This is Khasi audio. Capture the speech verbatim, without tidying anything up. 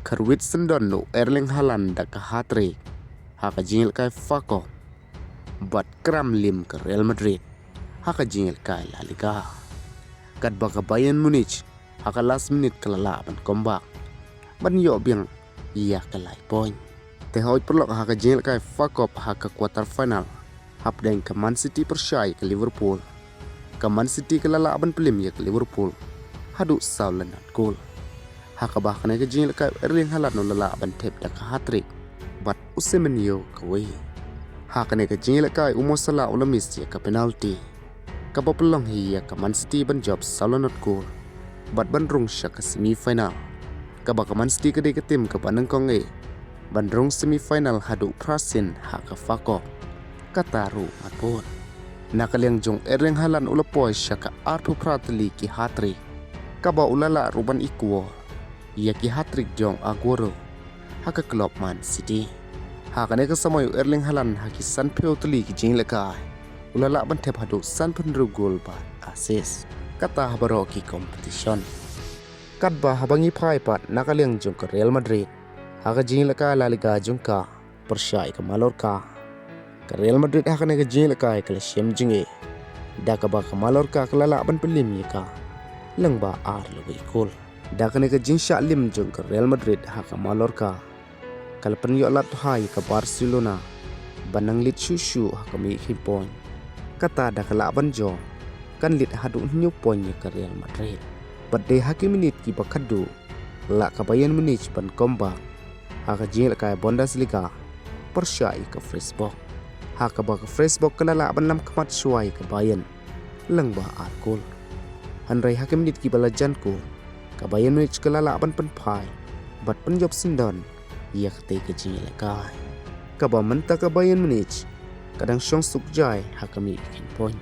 Kyrwit syndon u Erling Haaland da ka hat-trick ha ka jingïalehkai F A Cup bad kram lim ka Real Madrid ha ka jingïalehkai La Liga, katba ka Bayern Munich ha ka last minute ka la lah ban comeback ban ïoh biang ïa ka lai point. Te hooid paralok, ha ka jingïalehkai F A Cup ha ka quarter final, hapdeng ka Man City pyrshah ïa ka Liverpool, ka Man City ka la lah ban pynlim ïa ka Liverpool haduh saw lynnat gol, ha kaba ha kane ka jingïalehkai u Erling Haaland u la lah ban thep da ka hat-trick bad u Semenyo kawei. Ha kane ka jingïalehkai u Mo Salah u la miss ïa ka penalty, kaba pynlong hi ïa ka Man City ban jop saw lynnat gol bad ban rung sha ka semi final, kaba ka Man City ka dei ka tim kaba nyngkong eh ban rung semi final haduh phra sien ha ka F A Cup. Kata ruh ngan bud, na ka liang jong Erling Haaland u la poi sha ka arphew phra tylli ki hat-trick, kaba u la lah ruh ban equal ïa ki hat-trick jong Aguero ha ka club Man City. Ha kane ka samoi u Erling Haaland ha ki sanphew tylli ki jingïalehkai u la lah ban thep haduh sanphew hynriew gol bad assist, kata ha baroh ki competition. Katba haba ngi phai pat na ka liang jong ka Real Madrid, ha ka jingïalehkai La Liga jong ka pyrshah ïa ka Mallorca, ka Real Madrid ha kane ka jingïalehkai ka la shem jingeh, da kaba ka Mallorca ka la lah ban pynlim ïa ka lyngba ar la wei gol. Da kane ka jingshah lim jong ka Real Madrid ha ka Mallorca ka la pynïoh lad bha ïa ka Barcelona ban nang lead shuh shuh ha ka mih khein point. Kata da ka lah ban jop kan lead haduh hynñiew point ïa ka Real Madrid. Bad dei ha ki minit kiba khatduh, lah ka Bayern Munich ban comeback ha ka jingïalehkai Bundesliga pyrshah ïa ka Freiburg, ha kaba ka Freiburg ka la lah ban lam khmat shuwa ïa ka Bayern lyngba ar gol. Hynrei ha ki minit kiba la jan kut, ka Bayern Munich ka la lah ban pynphai bad pynjop syndon ïa katei ka jingïalehkai, kaba mynta ka Bayern Munich ka dang shong suk jai ha ka mih khein point.